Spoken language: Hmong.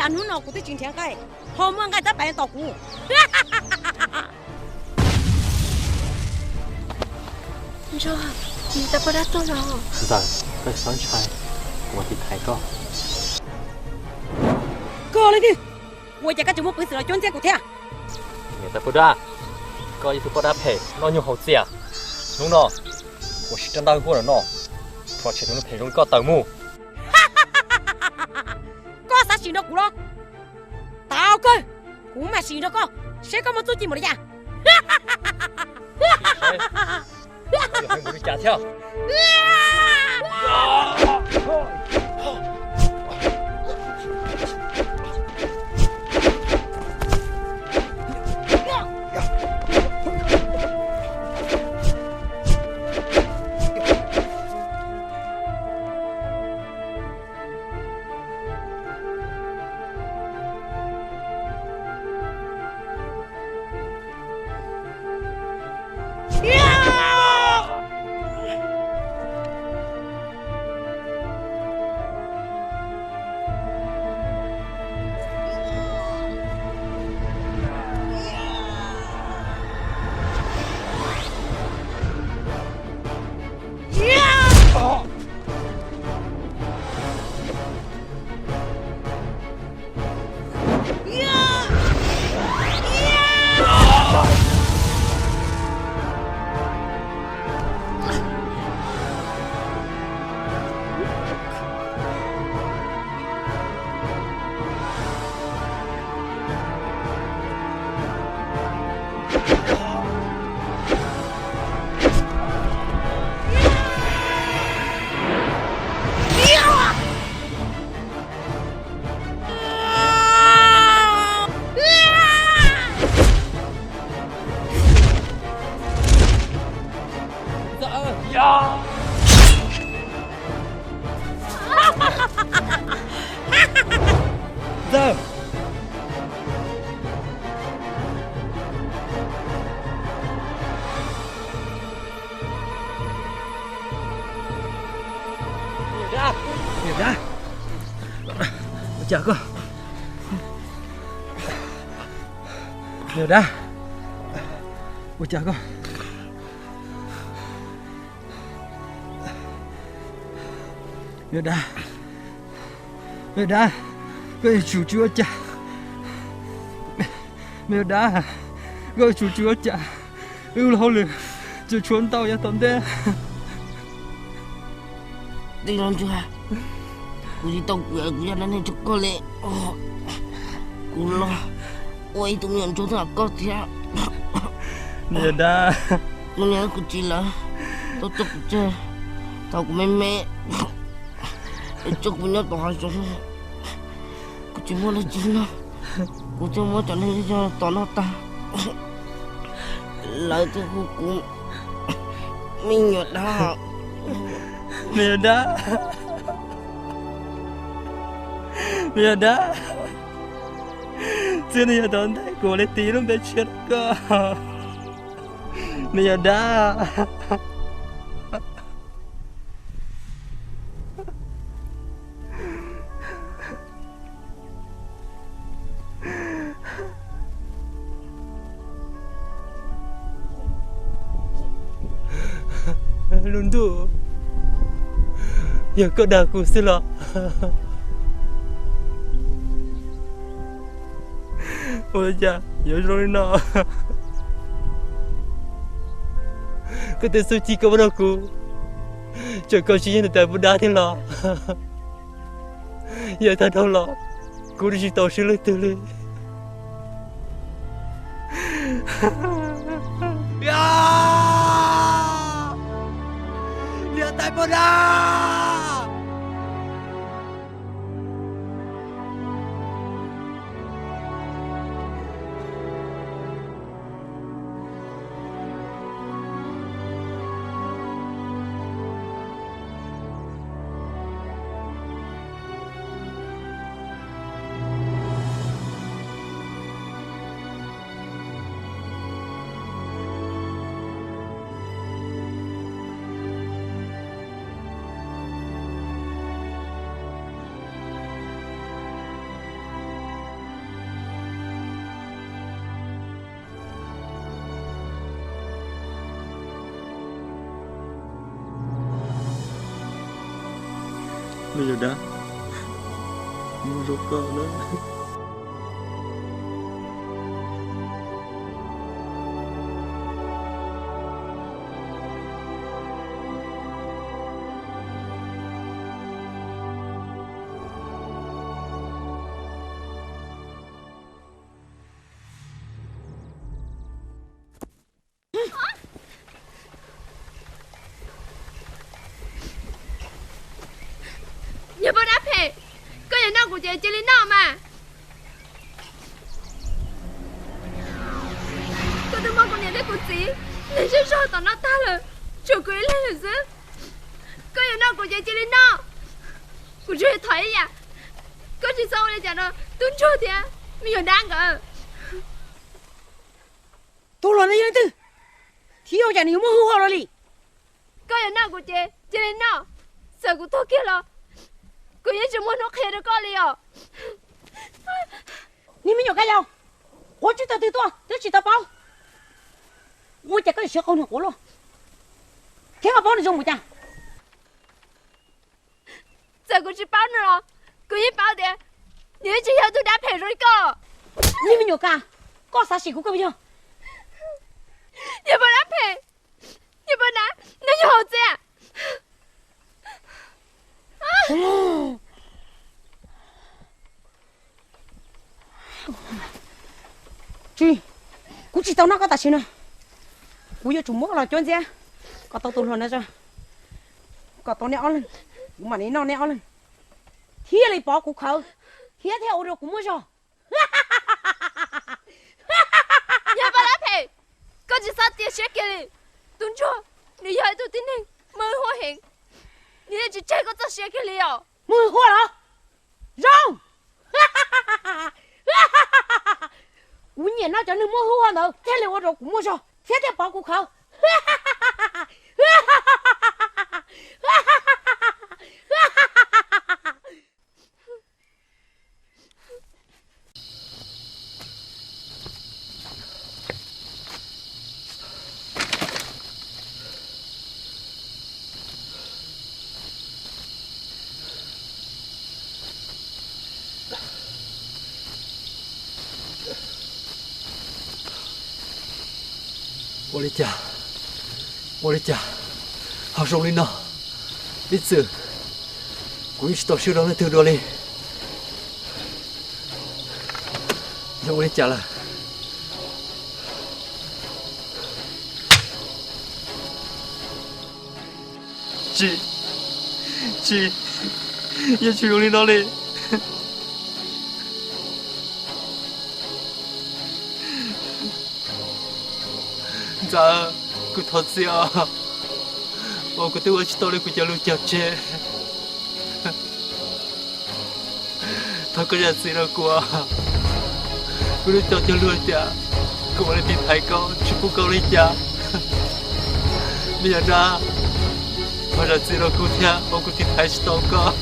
tas hnub no kuv twb tsis nrhiav nqaij, ho muaj nqaij tab pais tos kuv. Ntsog, niam tais poj dab tuag los? Ntxawm, koj txhob ntshai, kuv mam li thaiv koj. Koj leej twg? Ua cas koj tseem muaj peev xwm los cuab ntxiab kuv thiab? Niam tais poj dab, koj ib tug poj dab phem noj nyuj haus txias. Hnub no kuv sim rab ntaj huab no no, rhuav tshem tus neeg phem zoo li koj tawm mus. Koj xav sim nrog kuv los? Tau kawg, kuv mam sim nrog koj seb koj muaj txuj ci npaum li cas. Koj yuav hais npaum li cas thiab? Ntxawm. Niam dab, ua cas koj, niam dab, ua cas koj, niam dab, niam dab, koj yuav tsum tsis ua cas, niam dab, koj yuav tsum tsis ua cas, wb ua hauj lwm tseem tshuav ntau yav tom ntej. Tij laug Ntsuag, kuv tsis tau kuv yog dab neeg rau koj li. Kuv los ua ib tug me nyuam ntsuag txog koj thiab. Niam dab, kuv niam kuv txiv lawv tau coj kuv tseg thaum kuv me me, es coj kuv nyob tom hav zoov, kuv tsis muaj dab tsi noj, kuv thiaj muab cov neeg zej zog tom noj tag. Lawv thiaj hu kuv me nyuam dab. Me nyuam dab, me nyuam dab, txij no yav tom ntej kuv ua li tis lub npe tshiab rau koj, me nyuam dab. Lub ntuj, yog koj dag kuv xwb los? Ua li cas yuav zoo li no? Koj tej txuj ci koj muab rau kuv, txawm koj tsis yog niam tais poj dab thiab los, yog tag dhau los kuv twb tsis tau swb leej twg li. Niam tais poj dab. Me nyuam dab, zoo koj na. Yog poj dab phem, koj yuav noj kuv ces cia li noj mas. Koj twb muab kuv niam thiab kuv txiv neeg zej zog tom no tag lawm, tshuav kuv ib leeg lawm xwb. Koj yuav noj kuv ces cia li noj, kuv tsuas yog thov ib yam, koj tsis txhob ua li cas rau tub ntsuag thiab me nyuam dab nkawd. Tus hluas no yog leej twg thiab ua cas nws yuav muaj hwj huam luaj li? Koj yuav noj kuv ces cia li noj, txawm kuv tuag kiag los kuv yeej tsis muaj hnub qhia rau koj li os. Niag me nyuam kab yau, quav tsib taug twg tuaj twb tsis tau paub, ua cas koj yuav siv qau nws quav luaj thiab koj paub nws zoo mus cas? Txawm kuv tsis paub nws los kuv yeej paub tias nws yeej tsis yog tus dab phem zoo li koj. Niag me nyuam kab, koj xav sim kuv koj puas yog? Yog poj dab phem, yog poj dab, nws yog hauv txiaj. Tsis, kuv tsis tau noj koj tam sim no. Kuv yuav tsum muab los cuab ntxiab kom tau tus hluas no tso, kom tau neb ob leeg, kuv mam li noj neb ob leeg thiaj li pov kuv khawv thiab thiaj ua rau kuv muaj zog. Yog poj dab phem, koj tsis txhob txiav siab kiag li. Tub ntsuag, nws yog ib tug tib neeg muaj hwj huam heev, nws yeej tsis tseg koj txoj sia kiag li os. Muaj hwj huam los zoo. Kuv nyiam noj cov neeg muaj hwj huam ntawd thiaj li ua rau kuv muaj zog thiab thiaj pov kuv khawv. Ua li cas, ua li cas ho zoo li no? Ib txwm kuv yeej tsis tau swb rau leej twg dua li. Yog ua li cas lawm? Tsis, tsis, yeej tsis zoo li no li. Ntxawm, kuv thov txim os, uas kuv twb ua tsis tau li kuv cov lus cog tseg. Thov koj zam txim rau kuv. Kuv lub caij cog lus tias kuv ua li tiv thaiv koj tsis pub koj li cas. Me nyuam dab, thov zam txim rau kuv thiab uas kuv tiv thaiv tsis tau koj.